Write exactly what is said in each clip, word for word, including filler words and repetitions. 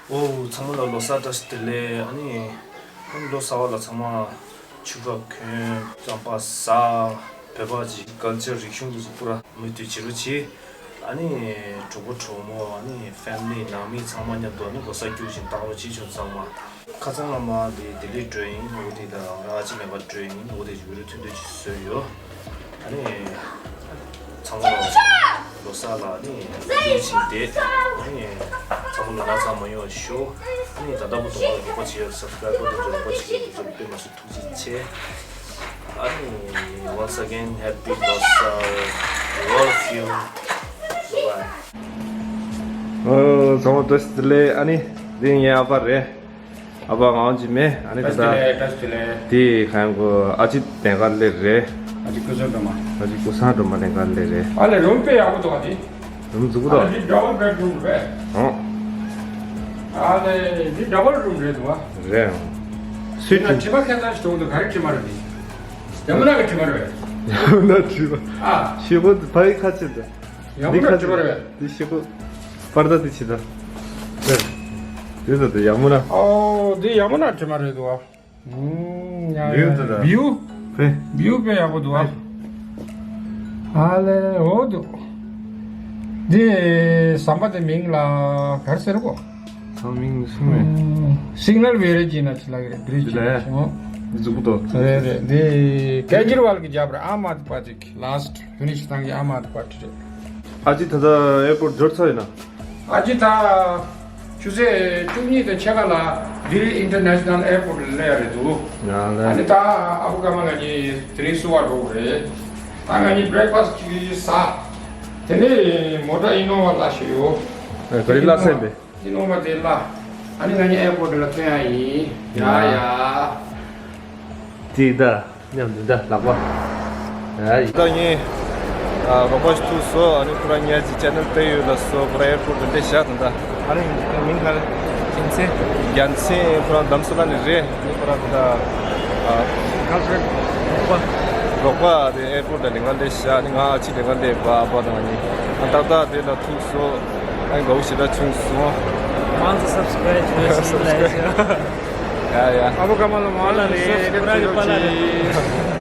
ཨོ། ཚང་མ་ལ་ལོ་གསར་བཀྲ་ཤིས་བདེ་ལེགས། ཨ་ནི་ཨ་ནི་ལོ་གསར་བ་ལ་ཚང་མ་ཕྱུ་པ་གོན། རྐྱང་པ་ཟ། བོད་པ་གི་ཀལ་ཅར་རིག་གཞུང་དེ་ཚོ་པུ་ར་མུ་མཐུད་བྱེད་རོགས་གྱིས། ཨ་ནི་གྲོགས་པོ་གྲོགས་མོ། ཨ་ནི་ཕེ་མི་ལི་ནང་མི་ཚང་མ་མཉམ་དུ་ཨ་ནི་ལོ་གསར་རྒྱུག་བཞིན་བཏང་རོགས་གྱིས། ཁྱོད་ཚང་མ། ཁ་སང་ང་མ་དེ་ལྡི་ལི་འགྲོ་ཡིན། འོ་དེ་དང་ང་ཨ་ཅེ་མེད་པར་འགྲོ་ཡིན། འོ་དེ་ཡུ་རུ་ཐུང་ཐུང་ཅིག་བཟོས་ཡོད། ཨ་ནི་ཚང་མ་ལོ་གསར་ལ་ཨ་ནི་ཐུགས་རྗེ་ཆེ། ཨ་ནི་ཚང་མ་ལོ་ན་ཚ་མ་ཡོང་བ་ཞུ། ཨ་ནི་ད་ལྟ་བར་དུ་ང་ལ་རོགས་པ་བྱེད་ཡ། སབ་སི་ཀ་རེབ་པར་དུ་རོགས་པ་བྱེད་ཡ་དེ་ཚོ་དཔེ་མ་སྲིད་ཐུགས་རྗེ་ཆེ། ཨ་ནི་once again, happy Losar to all of you. Bye bye. ཨོ། ཚང་མ་བཀྲ་ཤིས་བདེ་ལེགས། ཨ་ནི་འདི་ངའི་ཨ་ཕ་རེད། ཨ་ཕ་ངག་དབང་འཇིགས་མེད། ཨ་ནི་ད་ལྟ་བཀྲ་ཤིས་བདེ་ལེགས། དེ་གང་གོ། ཨ་ཅེ་ལེན་ག་སླེབས་རེད། ཨ་ཅེ་ཀུན་བཟང་སྒྲོལ་མ། ཨ་ཅེ་ཀུན་བཟང་སྒྲོལ་མ་ལེན་ག་སླེབས་རེད། ཨ་ལས། རུམ་དཔེ་ཡག་པོ་འདུག་ག་དེ། རུམ་འཛུགས་པོ་འདུག། ཨ་ལས། འདི་double bedroom རེད། ཨོ། ཨ་ལས། འདི་double room རེད་འདུག་ག། རེད། ཨོ། སུས་དྲིས། དྲི་མ་ཁ་སང་ཞིག་འདུག་ག། ག་རེ་དྲི་མ་རེད་དེ། ཡ་མུ་ན་གི་དྲི་མ་རེད། ཡ་མུ་ན་དྲི་མ། ཨ། ཞེ་པོ་འདུག། ཕ་ཡི་ཁ་ཆེ་འདུག། ཡ་མུ་ན་དྲི་མ་རེད། འདི་ཞེ་པོ། པར་ད་འདི་ཆེ་ད། འདི་ད་འདི་ཡ་མུ་ན། ཨོ། འདི་ཡ་མུ་ན་དྲི་མ་རེད་འདུག་ག། ཨུམ། ཡ་ཡ་ཡ། བིའུ། བེ། བིའུ་དཔེ་ཡག་པོ་འདུག་ཨ། ཨ་ལས། འོ་འདུག། འདི་ཟམ་པ་དེ་མིང་ལ་ག་རེ་ཟེར་གོ། ཚང་མིང་ནི་སུ་མེད། སིག་ནལ་བེ་རི་ཇི་ན་ཅི་ལ་གི་རེད། བི་རི་ཇི་ལ་ཡ། འོ། འདི་འཛུགས་པོ་འདུག། རེད་རེད། འདི་ཀེ་ཇི་རི་ཝལ་གི་རྒྱབ་ར། ཨམ་ཨད་པ་ཅིག། ལཱ་སི་ཊི་ཕི་ནི་ཤི་བཏང་གི་ཨམ་ཨད་པ་ཊི་རེད། ཨ་ཅེ་ད་ལྟ་ཨེར་པོར་ཊི་འབྱོར་ཚར་ཡིན་ན། ཨ་ཅེ་ད་ཆུ་ཚོད་བཅུ་གཉིས་དང་ཕྱེད་ཀ་ལ་ལྡི་ལི་ཨིན་ཊར་ནེ་ཤ་ནལ་ཨེར་པོར་ཊི་ལ་སླེབས་ཡ་རེད་འདུག། ཡ་ལ། ཨ་ནི་ད་ཨ་ཁུ་ཀརྨ་ང་གཉིས་དེ་རིང་བསུ་བ་འགྲོ་དགོས་རེད། ད་ང་གཉིས་བྷི་རེག་ཕ་སི་ཊི་ཅིག་ཟ། དེ་ནས་མོ་ཊ་ཨི་ནོ་ཝ་གླ་ཞིག་ཡོད། ཨ། ག་རེ་གླ་ས་ཡིན་པས། ཨི་ནོ་ཝ་དེ་གླ། ཨ་ནི་ང་གཉིས་ཨེར་པོར་ཊི་ལ་ཐོན་ཡ་ཡིན། ཡ་ཡ། དེ་ད། མཉམ་དུ་འདྲ་ལག་པ། ཨ་ཡི། ད་ངས་ཨ་རོགས་པ་ཞིག་ཐུག་སོང་། ཨ་ནི་ཁོ་རང་ཉལ་གྱི་ཅེ་ནལ་བལྟས་ཡོད་ལ་སོ། ཁོ་རང་ཨེར་པོར་ཊི་འདྲ་བཞག་དང་ད། ཨ་ནི་མིང་ག་རེ། རྒྱལ་མཚན། རྒྱལ་མཚན། ཁོ་རང་རྡ་རམ་ས་ལ་ནས་རེད། ཨ་ནི་ཁོ་རང་ད་ཨ་ག་རེ་རོགས་པ། རོགས་པ་དེ་ཨེར་པོར་ཊི་ལ་ལེན་ག་སླེབས་ཤག། ཨ་ནི་ང་ཨ་ཅེ་ལེན་ག་སླེབས་པ། ཨ་ཕ་དང་ཨ་ནི་ཨ་ཏག་ཏག་དེ་ལ་ཐུག་སོང་། ཨ་ནི་དགའ་བོ་ཞེ་དྲག་བྱུང་སོང་། མང་ཙམ་སབ་སི་ཀ་རེབ་བྱེད་རོགས་བྱེད་ལ་ཡ། ཡ་ཡ། ཨ་ཕོ་ཀརྨ་ལ་མང་ལ་རེད། ཁོ་རང་གི་པཱ་ལགས་རེད།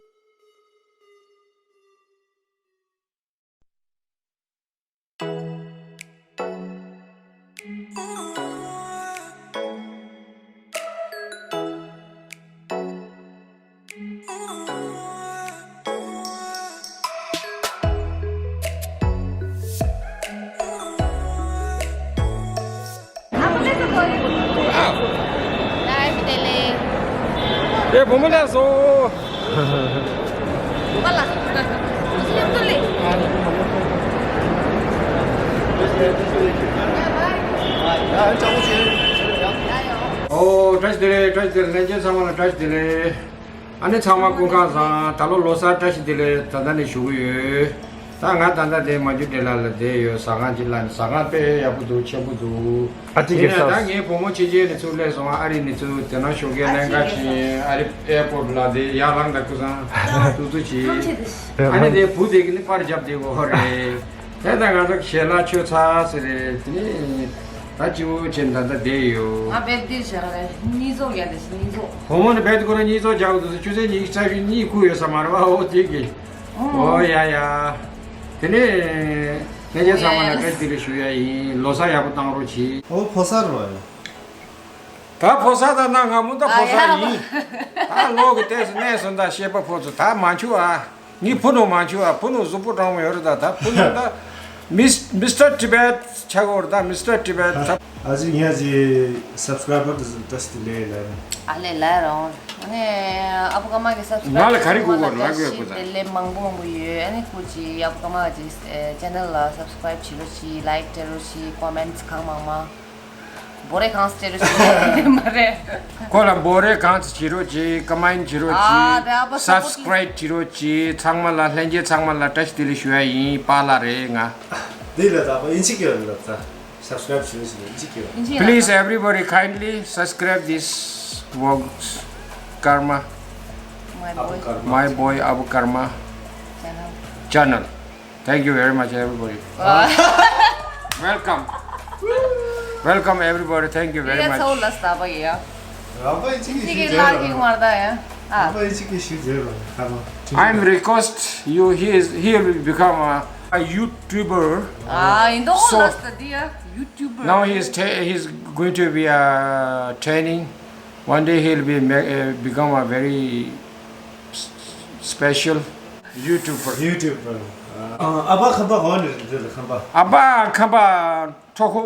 ཨེ་བུ་མོ་ལགས་སོ། ཨོ། བཀྲ་ཤིས་བདེ་ལེགས། བཀྲ་ཤིས་བདེ་ལེགས། ལྷན་རྒྱས་ཚང་མ་ལ་བཀྲ་ཤིས་བདེ་ལེགས། ཨ་ནི་ཚང་མ་སྐུ་ཁམས་བཟང་། ད་ལོ་ལོ་གསར་བཀྲ་ཤིས་བདེ་ལེགས་ད་ལྟ་ནས་ཞུ་གི་ཡོད། ད་ང་ད་ལྟ་དེ་མ་འཇུ་འདྲེ་ལ་ལ་བསྡད་ཡོད། ཟ་ཁང་ཅིག་ལ་ནི་ཟ་ཁང་དཔེ་ཡག་པོ་འདུག། ཆེན་པོ་འདུག། ཨ་ཅེ་གེ་སི་ཧའུ་སི། ཡིན་ན་ད་ངའི་བུ་མོ་ཆེ་ཆེ་ནི་ཚུར་སླེབས་སོང་། ཨ་རི་ནི་ཚུར་དེ་ནང་ཞོགས་ཀས་ལེན་ག་ཕྱིན། ཨ་རི་ཨེར་པོར་ཊི་ལ་དེ་ཡར་ལངས་དང་སྐུ་སང་ཏུ་ཏུ་བྱས། ཨ་ནི་དེ་བུ་དེ་གི་ནི་པར་རྒྱབ་དེ་གོ་རེད། དེ་ད་ང་ཚོ་ཞལ་ལག་མཆོད་ཚར་ཟེར་རེད། དེ་ནི་ད་སྤྱི་བོ་ཆེན་ད་ལྟ་བསྡད་ཡོད། ང་བེད་དེ་བཞག་རེད། གཉིས་ཚོགས་ཡ་དེ་གཉིས་ཚོགས། བུ་མོ་ནི་བེད་ཁོ་རང་གཉིས་ཚོགས་རྒྱག་དུས་ཆུ་ཚོད་གཉིས་ཆ་ཤས་གཉིས་ཁུག་ཡོད་ས་མ་རེད་པ། འོ་དེ་གི། ཨོ་ཡ་ཡ། དེ་ནས་ལྷན་རྒྱས་ཚང་མ་ལ་བཀྲ་ཤིས་བདེ་ལེགས་ཞུ་ཡ་ཡིན། ལོ་གསར་ཡག་པོ་བཏང་རོགས་གྱིས། ཨོ་ཕོ་གསར་རོ་ཡ། ད་ཕོ་གསར་ད་ན་ང་མོ་ད་ཕོ་གསར་ཡིན། ད་ལོ་གི་ལྟས་སུ་གནས་སུ་ད་ཤེས་པ་ཕོ་ཚོ་ད་མ་འཆུ་ཨ། ངའི་བུ་ནུ་མ་འཆུ་ཨ། བུ་ནུ་གཟུགས་པོ་སྤྲང་མོ་ཡོད་རེད། ད་ད་བུ་ནུ་ད་མིས་མིས་ཊར་ཊི་བེཊ་ཆགས་ཡོད་རེད། ད་མིས་ཊར་ཊི་བེཊ་ད། ཨ་ཅེ་ངའི་ཨ་ཅེ་སབ་སི་ཀ་རའི་བར་དེ་ཚོ་བཀྲ་ཤིས་བདེ་ལེགས་ལབ། ཨ་ལས་ལབ་རོགས། ཨ་ནི་ཨ་ཕོ་ཀརྨ་གི་སབ་སི་ཀ་རའི་བར་ང་ལ་ག་རེ་དགོས་གོ་ལབ་དགོས་གོ་ད། བདེ་ལེགས་མང་པོ་མང་པོ་ཡོད། ཨ་ནི་སྐུ་མཁྱེན། ཨ་ཕོ་ཀརྨ་གི་ཅེ་ནལ་ལ་སབ་སི་ཀ་རའིབ་བྱེད་རོགས་གྱིས། ལའིཀ་སྤྲད་རོགས་གྱིས། ཀོ་མེན་ཊི་གང་མང་མང་། འབོ་རེ་གང་སྤྲད་རོགས་གྱིས། མ་རེད། ཁོ་ལ་འབོ་རེ་གང་ཚ་བྱེད་རོགས་གྱིས། ཀོ་མེན་ཊི་བྱེད་རོགས་གྱིས། ཨ་དེ་ཨ་ཕོ་སབ་སི་ཀ་རའིབ་བྱེད་རོགས་གྱིས། ཚང་མ་ལ་ལྷན་རྒྱས་ཚང་མ་ལ་བཀྲ་ཤིས་བདེ་ལེགས་ཞུ་ཡ་ཡིན། པཱ་ལགས་རེད་ང་། འདི་ལ་ད་ཨིན་ཇི་སྐད་ལ་ད་སབ་སི་ཀ་རའིབ་བྱེད་རོགས་གྱིས། ཨིན་ཇི་སྐད། Please everybody kindly subscribe this vlogs karma my boy, my boy Abu Karma channel. Thank you very much everybody. Welcome. Welcome everybody. Thank you very much. རྒྱལ་ཚ་བོ་ལ་སྟབས་ཡ། ར་བ་ཡི་ཅིག་གི་ཅིག་གི་ཤུགས་ལག་ཅིག་མར་ད་ཡ། ཨ། ར་བ་ཡི་ཅིག་གི་ཤུགས་རེད་ར། ཁ་ལོ། I'm request you, he is, he will become a, a YouTuber. ཨ། ཡིན་དོ། So, ལ་སྟ་དི་ཡ། YouTuber. Now he is ta- he is going to be a training. One day he will be ma- uh, become a very s- special YouTuber. YouTuber. ཨ་ཨ་ཕ་ཁམས་པ་གོ་ནི་རེད་ཁམས་པ། ཨ་ཕ་ཁམས་པ་ཁྲོ་ཁོ།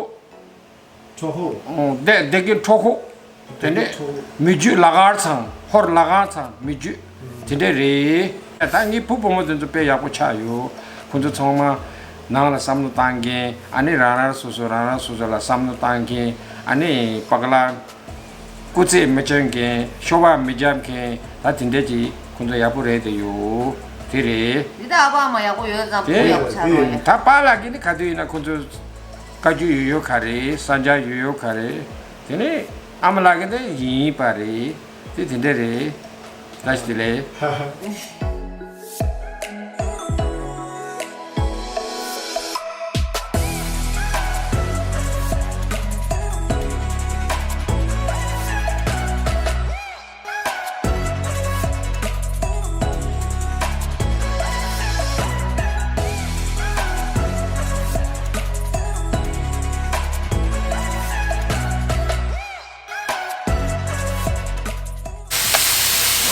ཁྲོ་ཁོ། ཨོ། དེ་དེ་གི་ཁྲོ་ཁོ། དེ་ནས་ཁྲོ་ཁོ། མི་རྒྱུད་ལ་གར་ཚང་ཧོར་ལ་གར་ཚང་མི་རྒྱུད་དེ་འདྲས་རེད། ད་ངའི་བུ་བུ་མོ་དེ་ཚོ་དཔེ་ཡག་པོ་ཆགས་ཡོད། ཁོ་ཚོ་ཚང་མ་ནང་ལ་བསམ་བློ་བཏང་མཁན། ཨ་ནི་རང་རང་སོ་སོ་རང་རང་སོ་སོ་ལ་བསམ་བློ་བཏང་མཁན། ཨ་ནི་པ་ག་ལ་སྐུ་ཚེ་མི་བརྟན་མཁན། ཤོ་བ་མི་རྒྱབ་མཁན། ད་དེ་འདྲས་ཀྱི་ཁོ་ཚོ་ཡག་པོ་རེད་དེ་ཡོད། དེ་རེད། འདི་ད་ཨ་ཕ་ཨ་མ་ཡག་པོ་ཡོད་ཙང་བུ་ཡག་པོ་ཆགས་རོགས་ཡ། ད་པཱ་ལགས་ཀྱིས་ནི་ག་དུས་ཡིན་ན་ཁོ་ཚོ་བཀའ་བརྒྱུད་ཡོད་ཡོད་ག་རེད། ས་འཇག་ཡོད་ཡོད་ག་རེད། དེ་ནས་ཨ་མ་ལགས་ཀྱིས་ནི་ཡིན་པ་རེད། དེ་དེ་འདྲས་རེད། བཀྲ་ཤིས་བདེ་ལེགས།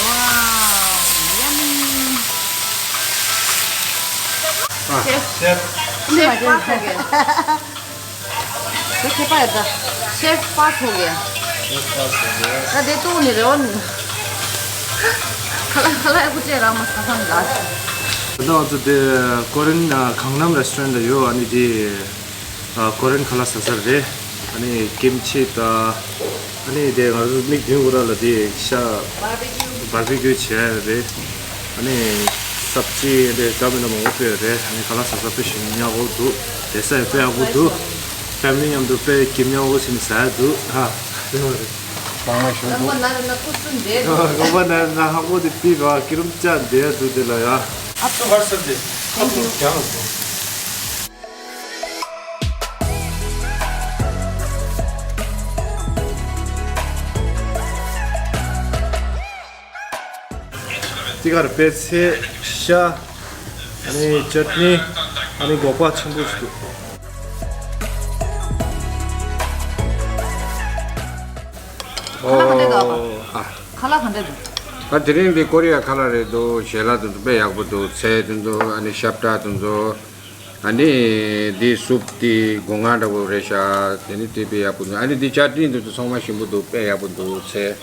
Wow, yummy. ཤེཕ། ཤེཕ་པ་ཐོག་གི། དེ་ཁྱད་པར་ཡོད་ད། ཤེཕ་པ་ཐོག་གི། ཤེཕ་པ་ཐོག་གི། ད་དེ་ཏུ་ནི་རེ་བ་ནི། ཁ་ལག་ཁ་ལག་ཡག་པོ་བྱས་རག་མ་ས་སང་ག་ད་ང་ཚོ་དེ་ཀོ་རེན་གང་ནམ་རེ་སི་ཊོ་རེན་ཊི་ལ་ཡོད། ཨ་ནི་དེ། ཨ། ཀོ་རེན་ཁ་ལག་ཟ་ས་རེད། ཨ་ནི་ཀིམ་ཆི་དང་། ཨ་ནི་དེ་ང་ཚོ་མིག་མདུན་གུ་ར་ལ་དེ་ཤ་བར་བི་ཀིའུ་བར་བི་ཀིའུ་བྱས་རེད། ཨ་ནི་སབ་ཅི་དེ་ཀ་མེ་ན་མང་པོ་སྤོས་རེད། ཨ་ནི་ཁ་ལག་ཟ་ས་དཔེ་ཞིམ་ཉག་པོ་འདུག་བསྡད་ས་ཡང་དཔེ་ཡག་པོ་འདུག་ཕེ་མི་ལི་མཉམ་དུ་དཔེ་སྐྱིད་ཉག་པོ་ཞིག་ཟ་ཡ་འདུག་ཨ། དེ་མ་རེད། གོང་མ་ཞུ་འདུག་རོགས་པ་ན་རེ་ན་ཁུ་སུན་འདེད་འདུག་རོགས་པ་ན་རེ་ན་ཧ་གོ་དེ་པི་བ་སྐྱིད་རུམ་ཅག་འདེད་ཡ་འདུག་དེ་ལ་ཡ། ཨ་ཚོ་གར་སར་དེ་ཁ་ཐུག་ཀྱང་འདུག་ཅི་གར་པད་ཚལ། ཤ། ཨ་ནི་ཅཊ་ནི། ཨ་ནི་སྒོག་པ་ཆེན་པོ་ཞིག་འདུག་ཁ་ལག་ག་འདྲས་འདུག་ཨ། ཁ་ལག་ག་འདྲས་འདུག་ད་དེ་རིང་འདི་ཀོ་རི་ཡ་ཁ་ལག་རེད་འདུག་ཞལ་ལག་དེ་ཚོ་དཔེ་ཡག་པོ་འདུག་ཚལ་དེ་ཚོ། ཨ་ནི་ཤབ་ཏྲ་དེ་ཚོ། ཨ་ནི་འདི་སུབ་དེ་སྒོ་ང་འདྲ་བོ་རེད་ཤག་དེ་ནི་དེ་དཔེ་ཡག་པོ་འདུག་ཨ་ནི་འདི་ཅཊ་ནི་འདི་ཚོ་ཚང་མ་ཞིམ་པོ་འདུག་དཔེ་ཡག་པོ་འདུག་ཚལ།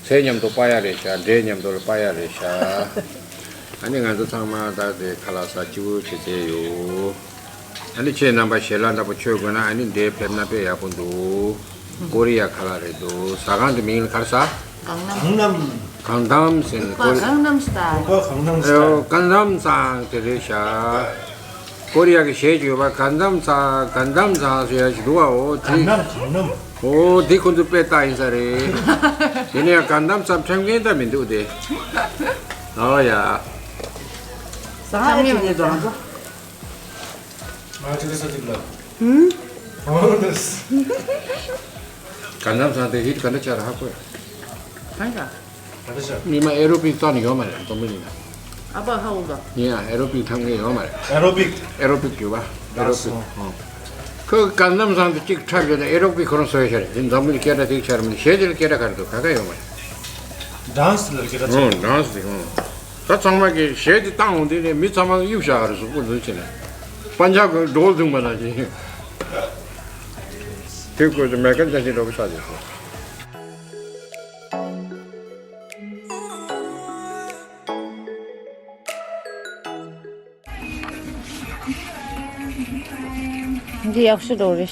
ཚལ་མཉམ་དུ་སྤར་ཡ་རེད་ཤག་འབྲས་མཉམ་དུ་ལ་སྤར་ཡ་རེད་ཤག་ཨ་ནི་ང་ཚོ་ཚང་མ་ད་དེ་ཁ་ལག་ཟ་སྐྱིད་པོ་བྱེད་བསྡད་ཡོད། ཨ་ནི་ཁྱེད་རྣམ་པ་ཞལ་ལག་འདྲ་པོ་མཆོད་དགོས་ན། ཨ་ནི་འདིར་ཕེབས་ན་དཔེ་ཡག་པོ་འདུག་ཀོ་རི་ཡ་ཁ་ལག་རེད་འདུག་ཟ་ཁང་གི་མིང་ལ་ག་རེ་ཟེར། གང་ནམ། གང་ནམ་ཟེར་ནས་ཀོ་རི། གང་ནམ་སི་ཊལ། ཀོ་གང་ནམ་སི་ཊལ། ཨོ། གང་ནམ་སང་དེ་རེད་ཤག་ཀོ་རི་ཡ་གི་གཞས་ཅིག་ཡོད་པ། གང་ནམ་སང་གང་ནམ་སང་ཟེར་ཡ་ཞིག་འདུག་པ། འོ་དེ། གང་ནམ་གང་ནམ། འོ་དེ་ཁོ་ཚོ་དཔེ་ལྟ་ཡིན་ས་རེད། དེ་ནས་གང་ནམ་སང་འཁྲབ་མཁན་ད་མི་འདུག་སྟེ། ཨོ་ཡ། ཟ་ཡ་ཅིག་ཡོད་དང་། ང་ཅི་ལ་ས་ཅིག་ལ། ཧུམ། ཨོ་དེ། གང་ནམ་སང་དེ་ཧིཊ་ག་འདྲ་ཆགས་ར་ཧ་གོ་ཡ། གང་ག་ཉི་མ་ཨེ་རོ་པིག་རྩ་ནས་ཡོད་མ་རེད། འཛམ་བུ་གླིང་ལ། ཨ་ཕ་ཧ་གོ་ག་ཡིན་ཡང་ཨེ་རོ་པིག་འཁྲབ་མཁན་ཡོད་མ་རེད། ཨེ་རོ་པིག་ཨེ་རོ་པིག་ཡོད་པ། ཨེ་རོ་པིག་ཨོ། ཁོས་གང་ནམ་སང་དེ་གཅིག་འཁྲབ་ཡོད་ན་ཨེ་རོ་པིག་ཁོ་རང་བཟོ་ཡ་ཤ་རེད། དེ་འཛམ་བུ་གླིང་སྐད་གྲགས་དེ་ཆགས་རེད་མ་གཏོགས་གཞས་དེ་ལ་སྐད་གྲགས་ག་རེ་འདུག་ག་ག་ཡོད་མ་རེད། ཌན་སི་ལ་སྐད་གྲགས་ཆགས། ཨོ་ཌན་སི་དེ་ཨོ། ད་ཚང་མ་གིས་གཞས་དེ་བཏང་འོང་དུས་ནས་མི་ཚང་མ་གཡུག་བཞག་ག་རེ། གཟུགས་པོ་འཛིན་བྱས་ནས། སྤང་བྱ་གི་སྒྲོལ་འཛིན་པ་ནང་བཞིན། དེ་ཁོས་དེ་མེ་ཀན་ཅན་ཞིག་འགྲོ་གི་ཆགས་ཀྱི་སོང་། འདི་ཡག་ཤོས་འགྲོ་རེད།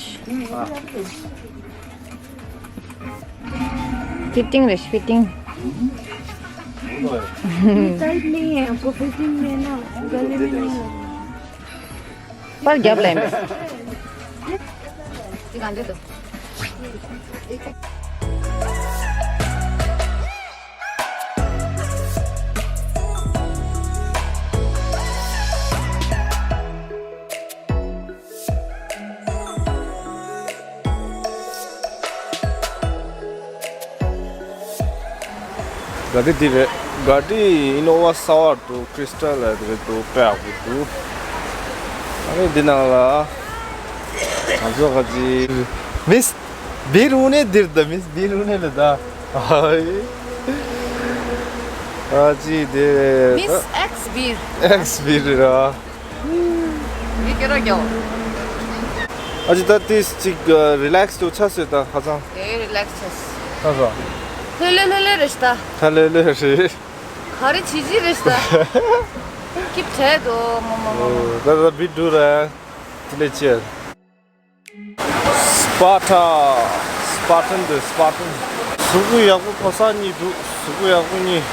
ཕི་ཊིང་རེད། ཕི་ཊིང་། ཊའིཊ་མེད་ཡ། ཁོ་ཕི་ཊིང་མེད་ན་ག་ལེ་མེད་ན། པར་རྒྱབ་ལེན། འདི་ག་འདྲ་འདུག་ག་དེ་འདི་རེད། ག་དེ་ཨི་ནོ་ཝ་གསར་པ་འདུག་ཀྲི་སི་ཊལ་ལ་དེ་རེད་འདུག་དཔེ་ཡག་པོ་འདུག་ཨ་ནི་འདི་ནང་ལ་ང་ཚོ་ག་ཅི། མིས་བིར་ཧུ་ནེ་དིར་ད། མིས་བིར་ཧུ་ནེ་ལ་ད། ཨ་ཅི་དེ་རེད། མིས་ཨེགས་བིར། ཨེགས་བིར་ར། མི་སྐད་ར་རྒྱག་ཨ་ཅི་ད་ཏིས་ཅིག་རི་ལེགས་དུ་ཆ་སོད་ད་ཧ་ཅང་། དེ་རི་ལེགས་ཆ་སོད། ད་སོ། ལྷོད་ལྷོད་ལྷོད་ལྷོད་རེ་ཤ་ད། ད་ལྷོད་ལྷོད་རེད། ག་རེ་བྱེད་ཀྱི་རེད་ཤ་ད། སྐྱིད་བྲལ་འདུག་མོ་མོ་མོ་མོ། ད་ད་བི་ཌུ་ར། དེ་ལས་ཅེར། སྤ་ཊ། སྤ་ཊན་དེ་སྤ་ཊན། གཟུགས་པོ་ཡག་པོ་ཕོ་གསར་གཉིས་འདུག་གཟུགས་པོ་ཡག་པོ་གཉིས།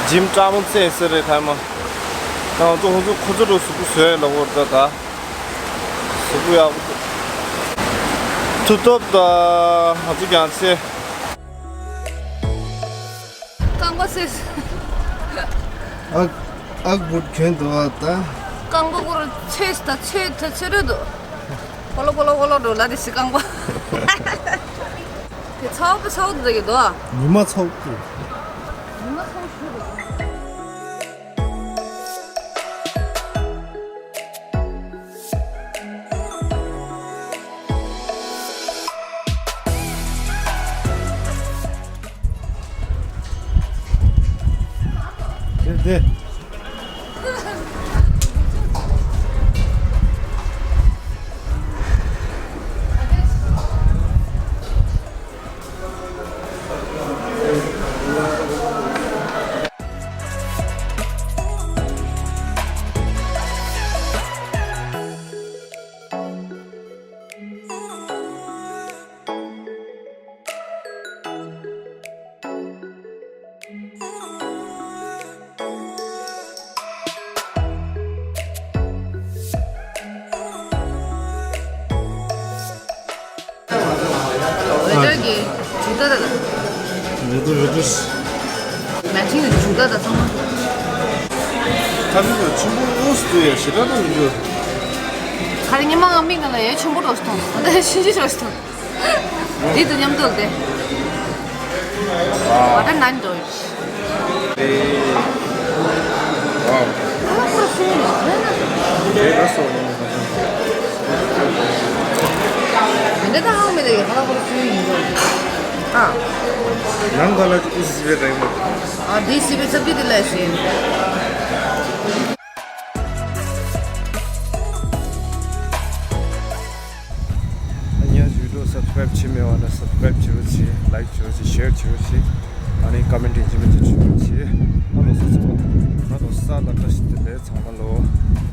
ཇིམ་ཀྲ་མོ་བཙན་ཟེར་རེད་ཐའི་མ། ང་ཚོ་ཧུ་ཚོ་ཁོ་ཚོ་རུ་གཟུགས་པོ་བཟོས་ལ་བོར་ད་ད། གཟུགས་པོ་ཡག་པོ་འདུག་ཐུ་སྟོབ་ད་ང་ཚོ་རྒྱང་ཚེ། རྐང་པ་སེ། ཨག་ཨག་བུད་གྱོན་འདུག་བ་ད། རྐང་པ་སྐོར་ཚོས་ད་ཚོས་ད་ཚོས་རོད་འདུག་གོ་ལོ་གོ་ལོ་གོ་ལོ་འགྲོ་ལ་དེ་སི་རྐང་པ། དེ་ཚའོ་པ་ཚའོ་འདུག་གི་འདུག་ཉི་མ་ཚའོ་ཀུ། ཉི་མ་ཚའོ་ཞུ་འདུག་དེ་དེ། ཝེ་ཊར་གྱིས་ཇུ་ཏ་ད་ད། རེད་འདུག་རེད་འདུག་མེ་ཆིང་གི་ཇུ་ཏ་ད་ཚང་མ། ད་མི་ལ་ཆུང་པོ་ཨུ་སུ་ཡ་ཞེ་དྲག་ད་མི་འདུག་ག་རེ་ཉི་མ་ང་མིག་ནང་ལ་ཡ་ཆུང་པོ་འགྲོ་སོང་། ད་ཤིན་ཅི་འགྲོ་སོང་། འདི་དང་མཉམ་དུ་ལ་དེ། ཝ་ཊར་ནན་འགྲོ་ཡོད། ཨ་ཁོ་སུ་ཡིན་ནོ། དེ་ད་སོ་ཡིན་ནོ། འདི་ད་ཧང་མེད་དེ་ཧ་ལ་ཁོ་སུ་ཡིན་ནོ། ཨ། ནང་ག་ལ་ཅི་སི་བེ་རེད་མོ། ཨ་འདི་སི་བེ་ཚབ་ཀྱི་དེ་ལ་ཤེས། ཨ་ནི་ཡང་བི་ཌི་ཡོ་སབ་སི་ཀ་རེབ་བྱེད་མེད་པ་ན་སབ་སི་ཀ་རེབ་བྱེད་རོགས་བྱེད། ལའིག་བྱེད་རོགས་བྱེད། ཤེར་བྱེད་རོགས་བྱེད། ཨ་ནི་ཀོ་མེན་ཊི་ཡིན་གཅིག་མིན་གཅིག་བྱེད་རོགས་བྱེད། ཨ་ལོ་སོ་སོ། ང་ལོ་ས་ལ་བཀྲ་ཤིས་བདེ་ལེགས་ཚང་མ་ལོ།